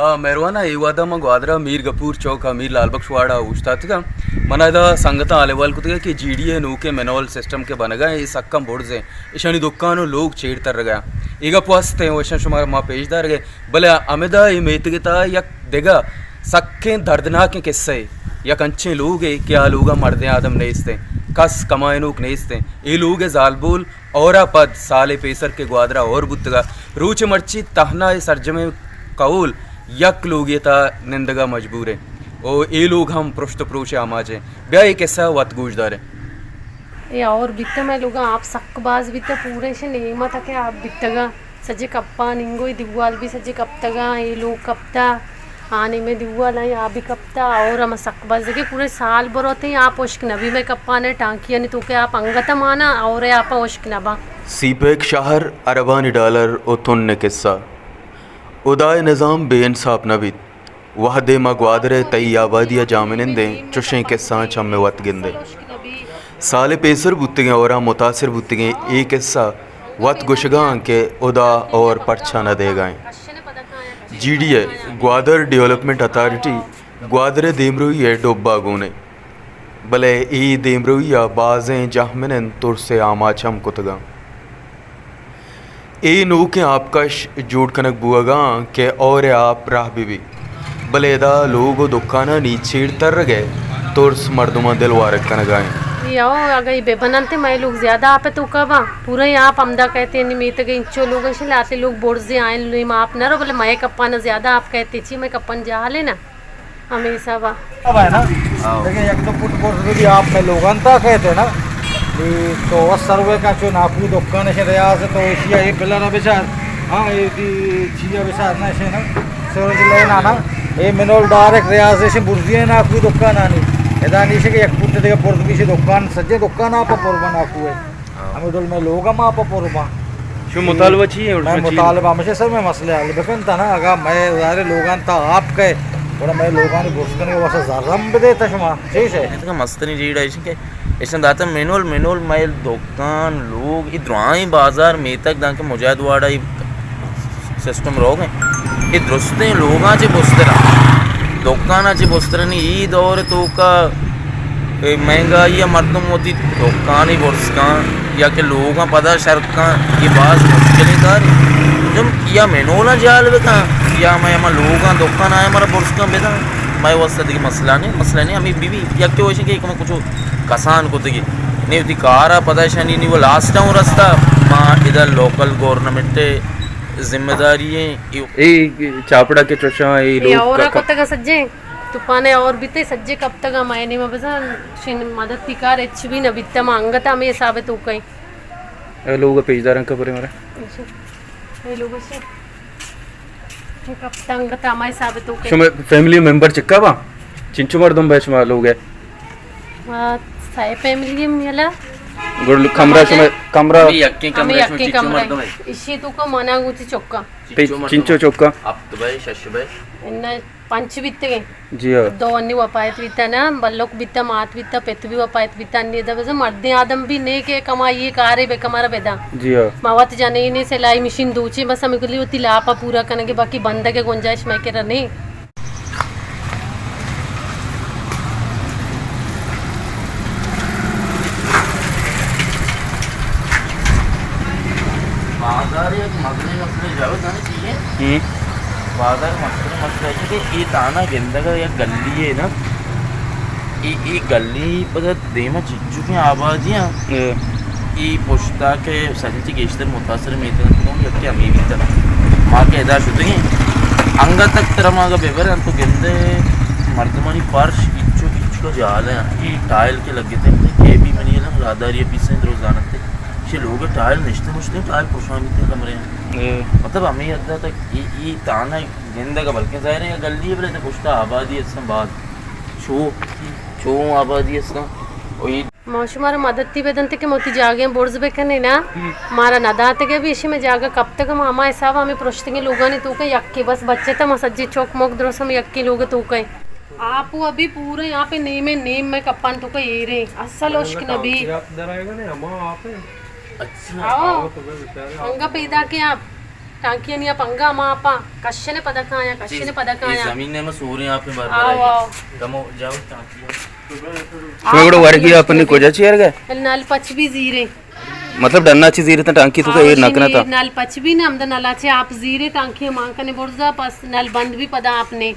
آ، مہروان ءَ، اے وہد ءَ من گوادر ءَ میر گپور چوک ءَ میر لال بخش واڑ ءَ اوشتاتگ آں۔ من ءَ ادا سنگتاں حال احوال کتگ کہ جی ڈی ءِ نوکیں مینول سسٹم کہ بنگ ءَ ایں، اے سکاں برز ایں۔ ایشانی دکان ءُ لوگ چیر ترگ ءَ ایں۔ اے گپ است ایں ءُ ایشاں شمارا ما پیش دارگ ءَ ایں۔ بلے ہمدا اے میتگ ءِ تہا یک دگہ سکیں دردناکیں قصہ ءِ، یک انچیں لوگے کہ آ لوگ ءَ مردیں آدم نیست ایں، کس کمائینوک نیست ایں۔ اے لوگ ءِ زالبول ہور ءَ پد سالے پیسر کہ گوادر ءَ ہور بوتگ ءَ، روچ مرچی تہنا اے سرجمیں کہول یک لوگے ءِ تہا نندگ ءَ مجبور ایں ءُ اے لوگ ہم پرشت ءُ پروش ءِ آماچ ایں۔ بیا اے قصہ ءَ وت گوش داریں۔ اے ہور بیتہ مئے لوگاں آپ سک باز بیتہ، پورے شے نیمہ تک آپ بیتگ ءَ۔ سجے کپان، انگوئی دیوال بھی سجے کپتگاں، اے لوگ کپتا، آ نیمے دیوال آئی آ بھی کپتا، اور ہم سک بزگے پورے سال بروتے آپ اشک نبی۔ مئے کپانے ٹانکیانی توکے آپ انگت مانا اور آپ اشک نبا۔ سی پیک شہر، اربانی ڈالر و تن قصہ۔ ہدائے نظام بے انصاف نہ بیت۔ وہدے ما گوادر ءِ تئی آبادی ءَ جاہ منندیں، چشیں قصہاں چم ءَ وت گندیں۔ سال ءَ پیسر بوتگیں ہوراں متاثر بوتگیں اے قصہ وت گوشگاں کہ ہدا ہور پرچا نہ دئیگا ایں۔ G D A, Gwadar development authority, Gwadar ءِ دیمروئی ءِ ڈبہ گون ایں، بلے اے دیمروئی ءَ بازیں جاہ منند ترس ءِ آماچ ہم کتگاں۔ اے نوکیں آپکش جوڑ کنگ بوہگا آں کہ ہور ءِ آپ راہ بہ بی، بلے ادا لوگ و دکانانی چیر ترگ ءِ ترس مردماں دل وارگ کنگا ایں۔ اے ہو، اگہ اے بہ بننت، مئے لوگ زیادہ آپ ءِ توکا باں۔ پورا اے آپ ہمدا کئیت، یعنی میتگ ءِ انچو لوگ اش، لہتے لوگ برزے آئیں، نیم آپ نہ رو، بلے مئے کپانا زیادہ آپ کئیت، چی مئے کپان جہل ایں نا۔ ہمے حساب ءَ۔ اب ہے نا؟ ہاں۔ دیکھیں، یک دو فٹ برز بھی آپ مئے لوگان تا کہتے نا۔ اے تو وس سروے کا چو ناکو دکان سے ریاض تو ایشی اے پلر بچار۔ ہاں، اے دی چیا بچار نا، ایشی نا۔ سورج لینا نا۔ اے منول ڈائریکٹ ریاض سے برزی ہے ناکو دکان آنی۔ ادا نیشے کہ یک فٹ دیگه برز بھی سے دکان، سجے دکان آپ پر بنا کو ہے۔ ہاں۔ ہمے ڈول مئے لوگ ہم آپ پر باں۔ شو مطالبہ چی ہے؟ مئے مطالبہ ہمیشہ سر مئے مسئلہ حل بکنت نا، اگاں مئے ظاہر لوگان تا آپ کئے، گڑا مئے لوگانی برز کنگے واسطہ زر ہم بدیت شما، ٹھیک ہے؟ اتکا مستریں ریڑ ایش کہ ایشاں داتا مینول، مینول مئے دکان لوگ، ای درائیں بازار میتگ دانکہ مجاہد واڑا ای سسٹم روگ ایں۔ اے درستیں لوگاں چہ بستر اَنت۔ دکاناں چہ بستر اَنت۔ اے دور ءِ توکا اے مہنگائی ءَ مردم وتی دکانی برز کن یا کہ لوگاں پدا شر کن، اے باز مشکلیں کارے۔ چون یا منولاں جہل بکن یا مئے ہما لوگاں دکان آیاں مارا برز کن بدن، مئے واسطہ دگہ مسئلہ نہیں، مسئلہ نہیں۔ ہمے بی بی یک کہ وشیں کہ کمو کچو کسان کتگی۔ نی وتی کارا پدا شانی نی وہ لاسٹ آؤں رستہ ما ادا لوکل گورنمنٹ ذمہ داری ایں۔ اے چاپڑا کہ چوشاں، اے اے لوگ اور کا-، کتگ سجے، توپانے اور بیتے سجے کپتگا، مئے نیما بزاں شن مدد تی کار اچ بھی نہ بیتا، ما انگت ہمے حساب تو کئیں۔ اے لوگ پیش دارن کبرے مارا۔ اچھا۔ اے لوگ سے۔ اے کپتا انگت ہمے حساب تو کئیں۔ شما فیملی ممبر چکا با؟ چنچو مردم بے شما لوگ ہے؟ آ، سئے فیملی ہم یلا۔ گڑ کمرہ شما، کمرہ؟ ہمے یکیں کمرہ ہمے شما یکیں چنچو کمرہ۔ مردم ہے؟ اشی تو کو مانا گوتی چکا۔ پہ چنچو مردم؟ چنچو چکا؟ ہفت بے، شش بے۔ انہ پنچ بیتگیں۔ جی ہاں۔ دو انی وپایت بیتا نا، بلوک بیتا، مات بیتا، پت بھی وپایت بیتا، انی دا بزن مردیں آدم بھی نے کہ کمائی کارے بے کمارا بیدا۔ جی ہاں۔ ما وت جانے نے سلائی مشین دوچے، بس ہمیں کلی وتی لاپا پورا کنگے، باقی بندگے گنجائش میں کرا نہیں۔ بازار یک مزنیں مسئلہ جاوید زانے چی ہے؟ ہم۔ بازار مسئلہ، مسئلہ ہے کہ اے تانا گندگا یک گلی ہے نا۔ اے، اے گلی پدا دیما چنچکیں آبادیاں۔ اے۔ اے پشتا کہ سجی چہ گیشتر متاثر میتگ انت، یکے ہمے بیتگ۔ ما کہ ادا شتگیں، انگت تک ترا ما اگاں ببریں تو گندے مردمانی پرش ایچو ایچو جہل انت۔ اے ٹائل کہ لگتے انت، کے بی منی الم راہداری پیسیں درو زانتے۔ چہ لوگ ٹائل نشتے مشتے، ٹائل پرشان بیتے کمرے انت۔ اے۔ مطلب ہمے حد تک اے، اے تانا گندگا، بلکہ ظاہر ہے گلی ہے، بلے تو پشتا آبادی استاں بعد۔ چو، چو آبادی استاں۔ او اے ما شمارا مددی بدنت کہ ما وتی جاگہاں برز بکنیں نا۔ ہم۔ مارا نداتگ ابھی، اشی میں جاگہ کپتگ، ما ہما حساب ہمیں پرشتگیں لوگانی توکا یکے بس بچتا، ما سجی چوک موک درست ہم یکے لوگ توکا۔ آپ ابھی پورے آپ نیمے نیم میں کپان توکا ایرے، اصل اشک نبی۔ اچھا۔ آؤ۔ انگا پیدا کے آپ۔ ٹانکیانی ءَ پنگا ما آپاں کشنے پدا کایاں، کشنے پدا کایاں۔ زمین ءَ ما سوریں آپ بار بار آؤ، آؤ۔ دمو جاؤ ٹانکی۔ شما گڑا ورگی آپ نے کجا چیر گئے؟ نل پچ بھی زیرے۔ مطلب ڈنا چی زیرے تا ٹانکی تو کا ایر نہ کنا تا؟ نل پچ بھی نہ، ہمدا نلا چے آپ زیرے، ٹانکی مان کنے برزا، پس نل بند بھی پدا آپ نے۔